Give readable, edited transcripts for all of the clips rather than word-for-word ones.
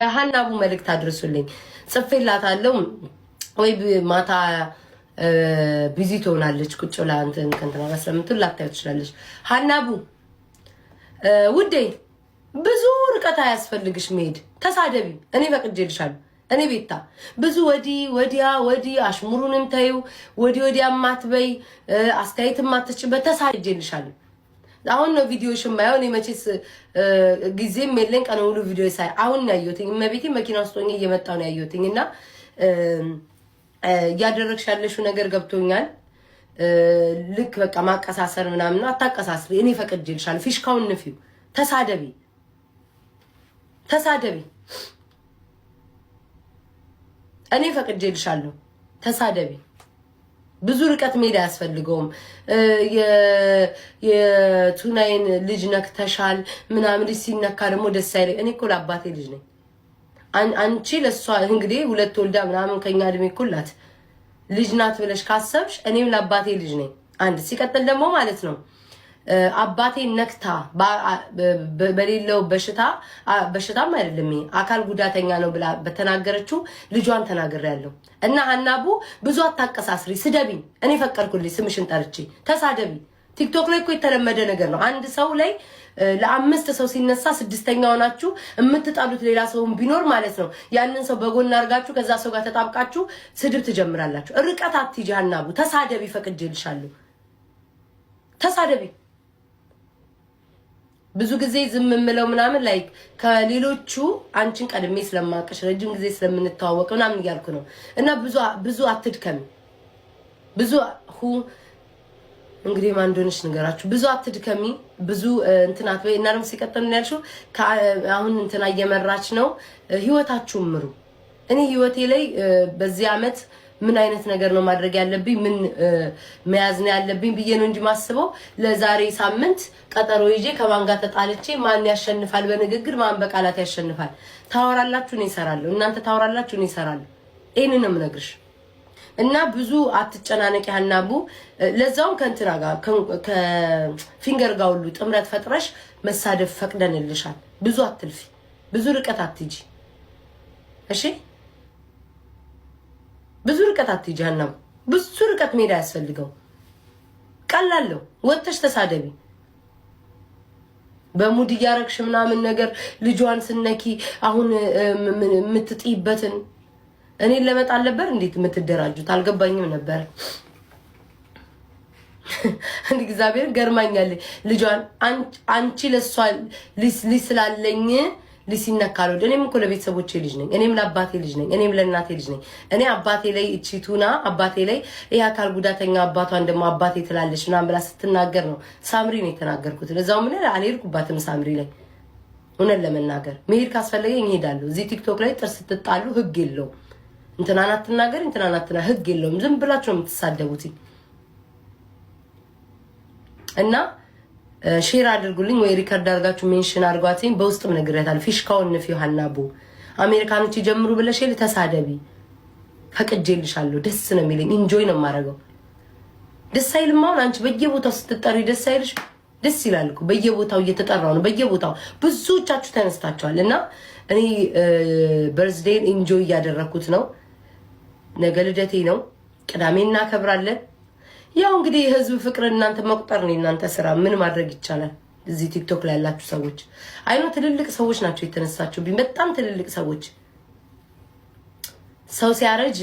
ለሀናቡ መልእክት አድርሱልኝ። ጽፌላታለሁ ወይ ማታ busy ትሆናለች። ቁጭ ብላ እንትን ከእንትና ጋር ስለምትውል ላታየው ትችላለች። ሀናቡ ውዴ ብዙ ርቀት አያስፈልግሽ መሄድ። ተሳደቢ፣ እኔ ፈቅጄልሻለሁ። እኔ ቤታ ብዙ ወዲህ ወዲያ ወዲህ አሽሙሩንም ተይው፣ ወዲህ ወዲያ ማትበይ፣ አስተያየት ማትችበት ተሳድጄልሻለሁ። አሁን ነው ቪዲዮሽ የማየው። እኔ መቼስ ጊዜም የለኝ ቀን ሙሉ ቪዲዮ ሳይ አሁን ነው ያየሁትኝ። እመቤቴ መኪና ውስጥ ሆኜ እየመጣሁ ነው ያየሁትኝ እና እያደረግሽ ያለሽው ነገር ገብቶኛል። ልክ በቃ ማቀሳሰር ምናምን ነው። አታቀሳስሪ፣ እኔ ፈቅጄልሻለሁ። ፊሽካውን ንፊው፣ ተሳደቢ፣ ተሳደቢ፣ እኔ ፈቅጄልሻለሁ። ተሳደቢ። ብዙ ርቀት መሄድ አያስፈልገውም። የቱናይን ልጅ ነክተሻል ምናምን፣ ልጅ ሲነካ ደግሞ ደስ አይለኝ። እኔ እኮ ለአባቴ ልጅ ነኝ። አንቺ ለእሷ እንግዲህ ሁለት ወልዳ ምናምን ከኛ እድሜ እኩል ናት፣ ልጅ ናት ብለሽ ካሰብሽ እኔም ለአባቴ ልጅ ነኝ። አንድ ሲቀጥል ደግሞ ማለት ነው አባቴ ነክታ በሌለው በሽታ፣ በሽታም አይደለም ይሄ አካል ጉዳተኛ ነው ብላ በተናገረችው ልጇን ተናግሬያለሁ። እና ሀናቡ ብዙ አታቀሳስሪ፣ ስደቢኝ። እኔ ፈቀድኩልሽ፣ ስምሽን ጠርቼ ተሳደቢ። ቲክቶክ ላይ እኮ የተለመደ ነገር ነው። አንድ ሰው ላይ ለአምስት ሰው ሲነሳ ስድስተኛ ሆናችሁ የምትጣሉት ሌላ ሰውን ቢኖር ማለት ነው ያንን ሰው በጎን አድርጋችሁ ከዛ ሰው ጋር ተጣብቃችሁ ስድብ ትጀምራላችሁ። ርቀት አትሂጂ ሀናቡ፣ ተሳደቢ፣ ፈቅጄልሻለሁ። ተሳደቢ። ብዙ ጊዜ ዝም የምለው ምናምን like ከሌሎቹ አንቺን ቀድሜ ስለማቀሽ ረጅም ጊዜ ስለምንተዋወቅ ምናምን እያልኩ ነው። እና ብዙ ብዙ አትድከሚ። ብዙ ሁ እንግዲህ ማን እንደሆነች ንገራችሁ። ብዙ አትድከሚ፣ ብዙ እንትን አትበይ። እና ደግሞ ሲቀጥል ነው ያልሽው አሁን እንትና እየመራች ነው። ህይወታችሁን ምሩ። እኔ ህይወቴ ላይ በዚህ አመት ምን አይነት ነገር ነው ማድረግ ያለብኝ፣ ምን መያዝ ነው ያለብኝ ብዬ ነው እንጂ ማስበው ለዛሬ ሳምንት ቀጠሮ ይዤ ከማን ጋር ተጣልቼ ማን ያሸንፋል በንግግር ማን በቃላት ያሸንፋል። ታወራላችሁ፣ እኔ እሰራለሁ። እናንተ ታወራላችሁ፣ እኔ እሰራለሁ። ይሄንን ነው የምነግርሽ። እና ብዙ አትጨናነቂ ሀናቡ። ለዛውም ከእንትና ጋር ከፊንገር ጋር ሁሉ ጥምረት ፈጥረሽ መሳደብ ፈቅደንልሻል። ብዙ አትልፊ፣ ብዙ ርቀት አትጂ። እሺ ብዙ ርቀት አትሂጂ ሀናቡ። ብዙ ርቀት መሄድ አያስፈልገው። ቀላለሁ ወጥተሽ ተሳደቢ። በ mood እያረግሽ ምናምን ነገር ልጇን ስነኪ አሁን የምትጥይበትን እኔን ለመጣል ነበር እንዴት የምትደራጁት? አልገባኝም ነበር። እንዲ እግዚአብሔር ገርማኛል። ልጇን አንቺ ለሷ ልጅ ስላለኝ ልጅ ሲነካ አልወድ። እኔም እኮ ለቤተሰቦቼ ልጅ ነኝ። እኔም ለአባቴ ልጅ ነኝ። እኔም ለእናቴ ልጅ ነኝ። እኔ አባቴ ላይ እቺ ቱና አባቴ ላይ ይህ አካል ጉዳተኛ አባቷን ደግሞ አባቴ ትላለች ምናምን ብላ ስትናገር ነው ሳምሪ ነው የተናገርኩት። እዛው ምን አልሄድኩባትም ሳምሪ ላይ እውነት ለመናገር መሄድ ካስፈለገኝ እሄዳለሁ። እዚህ ቲክቶክ ላይ ጥርስ ስትጣሉ ህግ የለውም። እንትናን አትናገር፣ እንትናን አትና ህግ የለውም። ዝም ብላችሁ ነው የምትሳደቡት። እና share አድርጉልኝ ወይ record አድርጋችሁ mention አድርጓትኝ። በውስጥም ነግሬያታለሁ። ፊሽካውን ንፊ ሀናቡ አሜሪካኖች ይጀምሩ ብለሽ ተሳደቢ፣ ፈቅጄልሻለሁ። ደስ ነው የሚለኝ፣ enjoy ነው የማደርገው። ደስ አይልም? አሁን አንቺ በየቦታው ስትጠሪ ደስ አይልሽ? ደስ ይላል እኮ በየቦታው እየተጠራው ነው። በየቦታው ብዙዎቻችሁ ተነስታችኋል። እና እኔ birthday ን enjoy እያደረግኩት ነው። ነገ ልደቴ ነው። ቅዳሜ እናከብራለን። ያው እንግዲህ የህዝብ ፍቅር እናንተ መቁጠር ነው የእናንተ ስራ። ምን ማድረግ ይቻላል? እዚህ ቲክቶክ ላይ ያላችሁ ሰዎች አይኖ ትልልቅ ሰዎች ናቸው የተነሳችሁብኝ። በጣም ትልልቅ ሰዎች። ሰው ሲያረጅ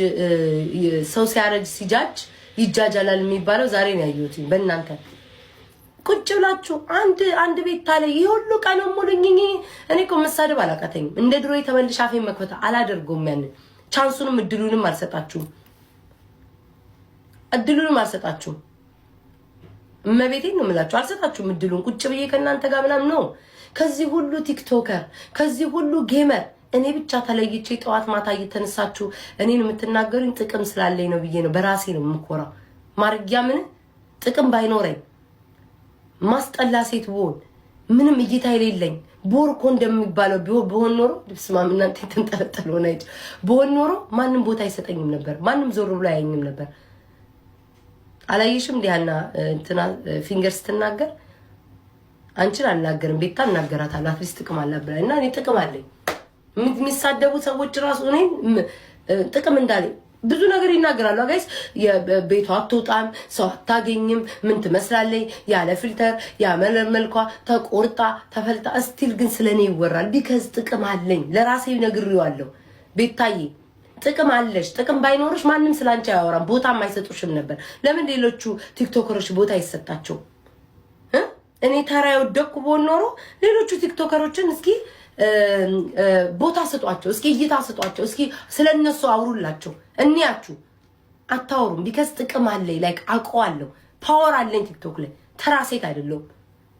ሰው ሲያረጅ ሲጃጅ ይጃጃላል የሚባለው ዛሬ ነው ያየሁት በእናንተ ቁጭ ብላችሁ አንድ አንድ ቤት ታለ ይህ ሁሉ ቀን ሙሉኝ። እኔ እኮ መሳደብ አላቃተኝም። እንደ ድሮ የተመልሼ አፌን መክፈት አላደርገውም። ያንን chance ኡንም እድሉንም አልሰጣችሁም። እድሉንም አልሰጣችሁም። እመቤቴን ነው የምላችሁ፣ አልሰጣችሁም እድሉን። ቁጭ ብዬ ከእናንተ ጋር ምናምን ነው። ከዚህ ሁሉ TikToker፣ ከዚህ ሁሉ gamer እኔ ብቻ ተለይቼ ጠዋት ማታ እየተነሳችሁ እኔን የምትናገሩኝ ጥቅም ስላለኝ ነው ብዬ ነው በራሴ ነው የምኮራው። ማርጊያ ምን ጥቅም ባይኖረኝ ማስጠላ ሴት ብሆን ምንም እይታ የሌለኝ ቦርኮ እንደሚባለው ብሆን ኖሮ ስማም እናንተ የተንጠለጠለ ሆነ ብሆን ኖሮ ማንም ቦታ አይሰጠኝም ነበር። ማንም ዞር ብሎ አያኝም ነበር። አላየሽም? እንዲያና እንትና ፊንገር ስትናገር አንቺን አልናገርም ቤታ እናገራታለሁ። at least ጥቅም አላት ብላ እና እኔ ጥቅም አለኝ። የሚሳደቡ ሰዎች ራሱ እኔ ጥቅም እንዳለ ብዙ ነገር ይናገራሉ። Guys፣ ቤቷ አትወጣም፣ ሰው አታገኝም፣ ምን ትመስላለች፣ ያለ filter ያመለመልኳ ተቆርጣ ተፈልጣ፣ still ግን ስለኔ ይወራል። Because ጥቅም አለኝ። ለራሴ ነግሬዋለሁ። ቤታዬ፣ ጥቅም አለሽ። ጥቅም ባይኖርሽ ማንም ስላንቺ አያወራም፣ ቦታም አይሰጡሽም ነበር። ለምን ሌሎቹ ቲክቶከሮች ቦታ አይሰጣቸው? እኔ ተራ የወደቅኩ ብሆን ኖሮ ሌሎቹ ቲክቶከሮችን እስኪ ቦታ ስጧቸው፣ እስኪ እይታ ስጧቸው፣ እስኪ ስለነሱ አውሩላቸው። እኒያችሁ አታወሩም። Because ጥቅም አለኝ፣ like አውቀዋለሁ፣ power አለኝ። ቲክቶክ ላይ ተራ ሴት አይደለሁም።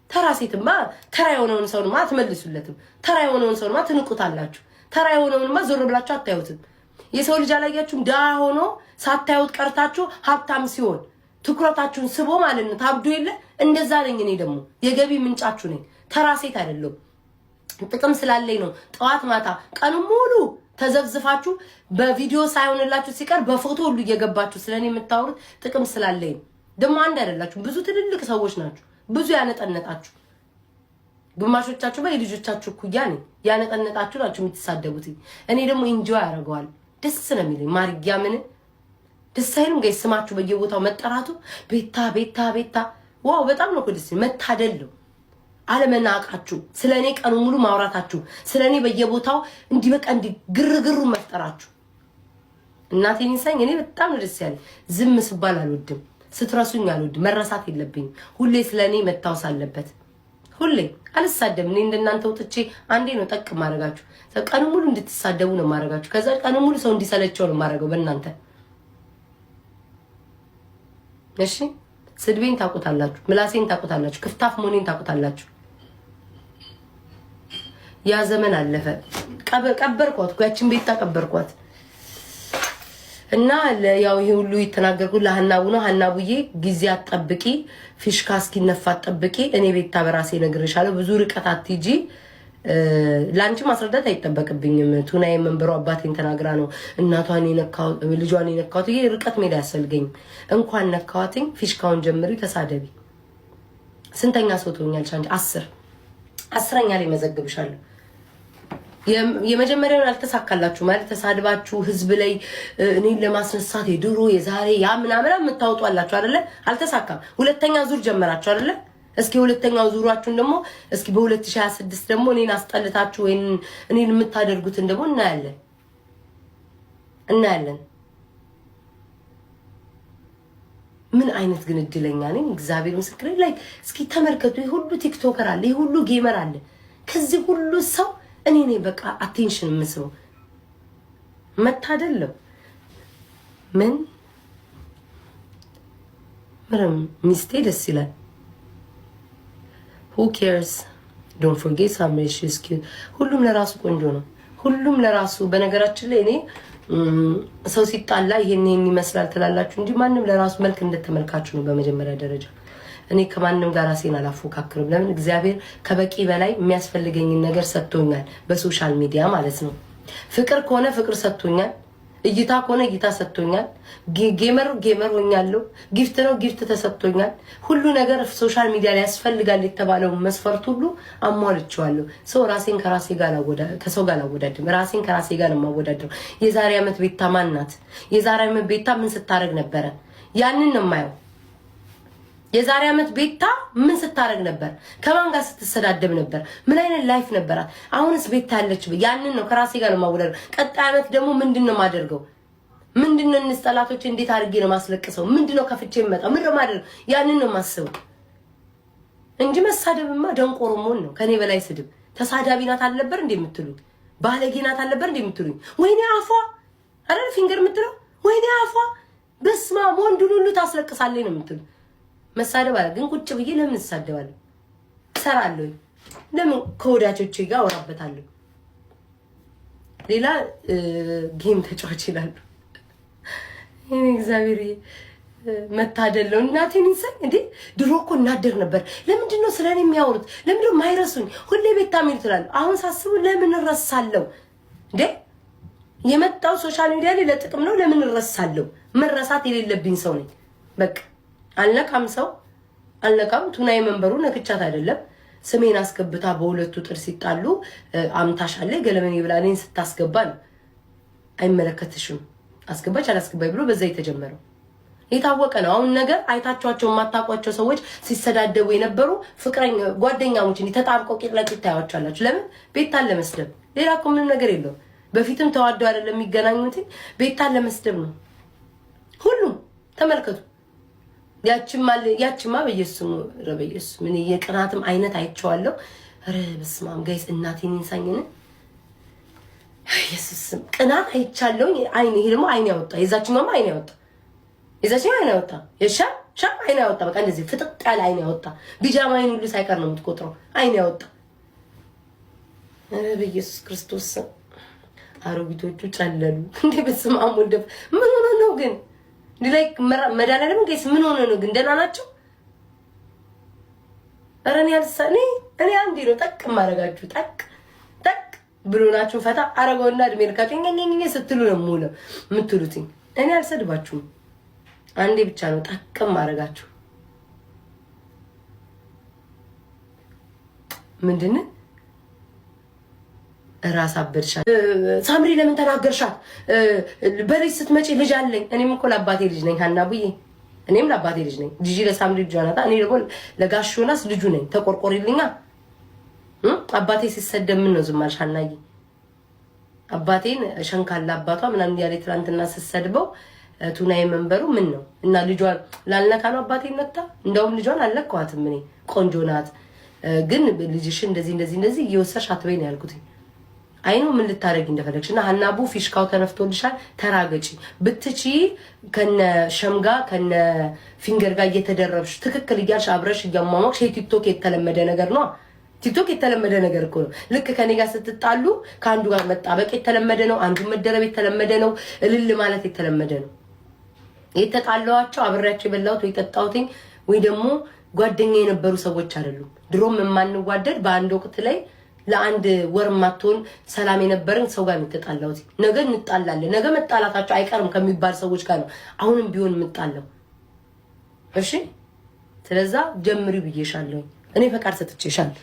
ተራ ሴትማ ተራ የሆነውን ሰውንማ አትመልሱለትም። ተራ የሆነውን ሰውንማ ትንቁታላችሁ። ተራ የሆነውንማ ዞር ብላችሁ አታዩትም። የሰው ልጅ አላያችሁም? ድሃ ሆኖ ሳታዩት ቀርታችሁ ሀብታም ሲሆን ትኩረታችሁን ስቦ ማለት ነው። ታብዶ የለ፣ እንደዛ ነኝ። እኔ ደግሞ የገቢ ምንጫችሁ ነኝ። ተራ ሴት አይደለሁም። ጥቅም ስላለኝ ነው። ጠዋት ማታ ቀኑ ሙሉ ተዘብዝፋችሁ በቪዲዮ ሳይሆንላችሁ ሲቀር በፎቶ ሁሉ እየገባችሁ ስለኔ የምታወሩት ጥቅም ስላለኝ ነው። ደግሞ አንድ አይደላችሁ፣ ብዙ ትልልቅ ሰዎች ናችሁ። ብዙ ያነጠነጣችሁ፣ ግማሾቻችሁ የልጆቻችሁ እኩያ ነኝ፣ ያነጠነጣችሁ ናችሁ የምትሳደቡት። እኔ ደግሞ enjoy ያደርገዋል። ደስ ነው የሚለኝ። ማርያምን ደስ አይልም guys? ስማችሁ በየቦታው መጠራቱ፣ ቤታ ቤታ ቤታ፣ wow፣ በጣም ነው ደስ፣ መታደል ነው። አለመናቃችሁ፣ ስለ እኔ ቀኑ ሙሉ ማውራታችሁ፣ ስለ እኔ በየቦታው እንዲህ በቃ እንዲህ ግርግሩ መፍጠራችሁ፣ እናቴን ይንሳኝ። እኔ በጣም ነው ደስ ያለኝ። ዝም ስባል አልወድም፣ ስትረሱኝ አልወድም። መረሳት የለብኝም። ሁሌ ስለ እኔ መታወስ አለበት። ሁሌ አልሳደብም። እኔ እንደናንተ ወጥቼ አንዴ ነው ጠቅ ማድረጋችሁ። ቀኑ ሙሉ እንድትሳደቡ ነው ማድረጋችሁ። ከዛ ቀኑ ሙሉ ሰው እንዲሰለቸው ነው ማድረገው በእናንተ። እሺ፣ ስድቤን ታውቁታላችሁ፣ ምላሴን ታውቁታላችሁ፣ ክፍታፍ መሆኔን ታውቁታላችሁ። ያ ዘመን አለፈ። ቀበርኳት እኮ፣ ያችን ቤታ ቀበርኳት። እና ያው ይሄ ሁሉ የተናገርኩት ለሀናቡ ነው። ሀናቡዬ፣ ጊዜ አትጠብቂ፣ ፊሽካ እስኪነፋ አትጠብቂ። እኔ ቤታ በራሴ እነግርሻለሁ። ብዙ ርቀት አትሂጂ። ለአንቺ ማስረዳት አይጠበቅብኝም። ቱና የመንበሩ አባቴን ተናግራ ነው እናቷን ልጇን የነካሁት። ይሄ ርቀት ሜዳ አያስፈልገኝም። እንኳን ነካዋትኝ፣ ፊሽካውን ጀምሪ፣ ተሳደቢ። ስንተኛ ሰው ትሆኛለሽ አንቺ? 10፣ 10ኛ ላይ መዘግብሻለሁ። የመጀመሪያውን አልተሳካላችሁ ማለት ተሳድባችሁ ህዝብ ላይ እኔን ለማስነሳት የድሮ የዛሬ ያ ምናምን የምታወጡ አላችሁ አይደለ? አልተሳካም። ሁለተኛ ዙር ጀመራችሁ አይደለ? እስኪ ሁለተኛው ዙራችሁን ደግሞ እስኪ በ2026 ደግሞ እኔን አስጠልታችሁ ወይ እኔን የምታደርጉትን ደግሞ እናያለን፣ እናያለን። ምን አይነት ግን እድለኛ ነኝ! እግዚአብሔር ምስክሬ። Like እስኪ ተመልከቱ። ይህ ሁሉ TikToker አለ፣ ይህ ሁሉ gamer አለ። ከዚህ ሁሉ ሰው እኔ ነኝ በቃ attention የምስበው። መታደል ነው። ምን ምንም ሚስቴ ደስ ይላል። Who cares? Don't forget ሳምሪ፣ she's cute። ሁሉም ለራሱ ቆንጆ ነው። ሁሉም ለራሱ። በነገራችን ላይ እኔ ሰው ሲጣላ ይሄን ይሄን ይመስላል ትላላችሁ እንጂ ማንም ለራሱ መልክ እንደተመልካችሁ ነው። በመጀመሪያ ደረጃ እኔ ከማንም ጋር ራሴን አላፎካክርም። ለምን? እግዚአብሔር ከበቂ በላይ የሚያስፈልገኝን ነገር ሰጥቶኛል፣ በ social media ማለት ነው። ፍቅር ከሆነ ፍቅር ሰጥቶኛል። እይታ ከሆነ እይታ ሰጥቶኛል። Gamer gamer ሆኛለሁ። Gift ነው፣ gift ተሰጥቶኛል። ሁሉ ነገር social media ላይ ያስፈልጋል የተባለው መስፈርት ሁሉ አሟልቼዋለሁ። So ራሴን ከራሴ ጋር ከሰው ጋር አላወዳድርም። ራሴን ከራሴ ጋር ነው የማወዳድረው። የዛሬ ዓመት ቤታ ማን ናት? የዛሬ ዓመት ቤታ ምን ስታደርግ ነበረ? ያንን ነው የማየው። የዛሬ ዓመት ቤታ ምን ስታደርግ ነበር? ከማን ጋር ስትሰዳደብ ነበር? ምን አይነት life ነበራት? አሁንስ ቤታ ያለች፣ ያንን ነው ከራሴ ጋር ነው የማወዳድረው። ቀጣይ ዓመት ደግሞ ምንድን ነው የማደርገው? ምንድን ነው እነዚህ ጠላቶች እንዴት አድርጌ ነው ማስለቅሰው? ምንድን ነው ከፍቼ የምመጣው? ምንድን ነው የማደርገው? ያንን ነው የማስበው እንጂ መሳደብማ ደንቆሮ መሆን ነው። ከኔ በላይ ስድብ፣ ተሳዳቢ ናት አልነበር እንዴ የምትሉኝ? ባለጌ ናት አልነበር እንዴ የምትሉኝ? ወይኔ አፏ አይደል finger የምትለው፣ ወይኔ አፏ፣ በስመ አብ፣ ወንዱን ሁሉ ታስለቅሳለች ነው የምትሉኝ። መሳደብ አለ ግን ቁጭ ብዬ ለምን እሳደባለሁ? እሰራለሁ። ለምን ከወዳጆቼ ጋር አወራበታለሁ። ሌላ game ተጫዋች ይላሉ። ይሄ እግዚአብሔር መታደል ነው። እናቴን ይንሳኝ እንዴ! ድሮ እኮ እናደር ነበር። ለምንድን ነው ስለኔ የሚያወሩት? ለምንድን ነው የማይረሱኝ? ሁሌ ቤታ የሚሉት እላለሁ። አሁን ሳስቡ ለምን እረሳለሁ እንዴ? የመጣው social media ላይ ለጥቅም ነው። ለምን እረሳለሁ? መረሳት የሌለብኝ ሰው ነኝ። በቃ አልነካም፣ ሰው አልነካም። ቱና የመንበሩ ነክቻት አይደለም። ስሜን አስገብታ በሁለቱ ጥርስ ሲጣሉ አምታሻለ ገለመኔ ብላ እኔን ስታስገባ ነው። አይመለከትሽም አስገባች አላስገባኝ ብሎ በዛ የተጀመረው የታወቀ ነው። አሁን ነገር አይታችኋቸው የማታውቋቸው ሰዎች ሲሰዳደቡ የነበሩ ፍቅረኛ ጓደኛሞች እንዲህ ተጣብቀው ቂጥ ለቂጥ ታያቸዋላችሁ። ለምን? ቤታን ለመስደብ። ሌላ እኮ ምንም ነገር የለውም። በፊትም ተዋደው አይደለም የሚገናኙት፣ ቤታን ለመስደብ ነው። ሁሉም ተመልከቱ። ያችማ በኢየሱስ ኧረ በኢየሱስ ምን የቅናትም አይነት አይቼዋለሁ። ኧረ በስመ አብ guys፣ እናቴን ይንሳኝን ኢየሱስ ቅናት አይቻለሁኝ። አይን ይሄ ደግሞ አይን ያወጣ፣ የዛችኛውማ አይን ያወጣ፣ የዛችኛው አይን ያወጣ፣ የሻ ሻ አይን ያወጣ። በቃ እንደዚህ ፍጥጥ ያለ አይን ያወጣ። ቢጃማ አይን ሁሉ ሳይቀር ነው የምትቆጥረው። አይን ያወጣ። ኧረ በኢየሱስ ክርስቶስ አሮጊቶቹ ጨለሉ እንዴ! በስመ አብ ወልድ ምን ሆነ ነው ግን? እንዴ like መድኃኒዓለም guys ምን ሆነ ነው ግን? ደህና ናቸው? ኧረ እኔ አልሳ እኔ አንዴ ነው ጠቅ ማረጋችሁ፣ ጠቅ ጠቅ ብሎናችሁ ፈታ አረገውና እድሜ ልካችሁ ኛኛኛ ስትሉ ነው የምውለው የምትሉትኝ። እኔ አልሰድባችሁም። አንዴ ብቻ ነው ጠቅም ማረጋችሁ። ምንድን ራስ አበድሻል። ሳምሪ ለምን ተናገርሻት? በልጅ ስትመጪ ልጅ አለኝ። እኔም እኮ ለአባቴ ልጅ ነኝ ሀናቡዬ፣ እኔም ለአባቴ ልጅ ነኝ። ጂጂ ለሳምሪ ልጇ ናታ። እኔ ደግሞ ለጋሽ ዮናስ ልጁ ነኝ። ተቆርቆሪልኛ። አባቴ ሲሰደብ ምን ነው ዝም አልሽ ሀናዬ? አባቴን ሸንካላ አባቷ ምናምን እያለ ትናንትና ስትሰድበው ቱናዬ መንበሩ ምን ነው እና ልጇን ላልነካ ነው አባቴን ነክታ። እንደውም ልጇን አልነካኋትም እኔ፣ ቆንጆ ናት፣ ግን ልጅሽን እንደዚህ እንደዚህ እንደዚህ እየወሰድሽ አትበይ ነው ያልኩት። አይኑ ምን ልታደርጊ እንደፈለግሽ እና ሀናቡ ፊሽካው ተነፍቶልሻል። ተራገጪ ብትቺ ከነ ሸምጋ ከነ ፊንገር ጋር እየተደረብሽ ትክክል እያልሽ አብረሽ እያሟሟቅሽ። የቲክቶክ የተለመደ ነገር ነው። ቲክቶክ የተለመደ ነገር እኮ ነው። ልክ ከኔ ጋር ስትጣሉ ከአንዱ ጋር መጣበቅ የተለመደ ነው። አንዱ መደረብ የተለመደ ነው። እልል ማለት የተለመደ ነው። የተጣላኋቸው አብሬያቸው የበላሁት ወይ ጠጣሁትኝ ወይ ደግሞ ጓደኛ የነበሩ ሰዎች አይደሉም። ድሮም የማንዋደድ በአንድ ወቅት ላይ ለአንድ ወር ማትሆን ሰላም የነበረን ሰው ጋር የተጣላሁት። ነገ እንጣላለን፣ ነገ መጣላታቸው አይቀርም ከሚባል ሰዎች ጋር ነው አሁንም ቢሆን የምጣለው። እሺ፣ ስለዛ ጀምሪ ብዬሻለሁ። እኔ ፈቃድ ሰጥቼሻለሁ።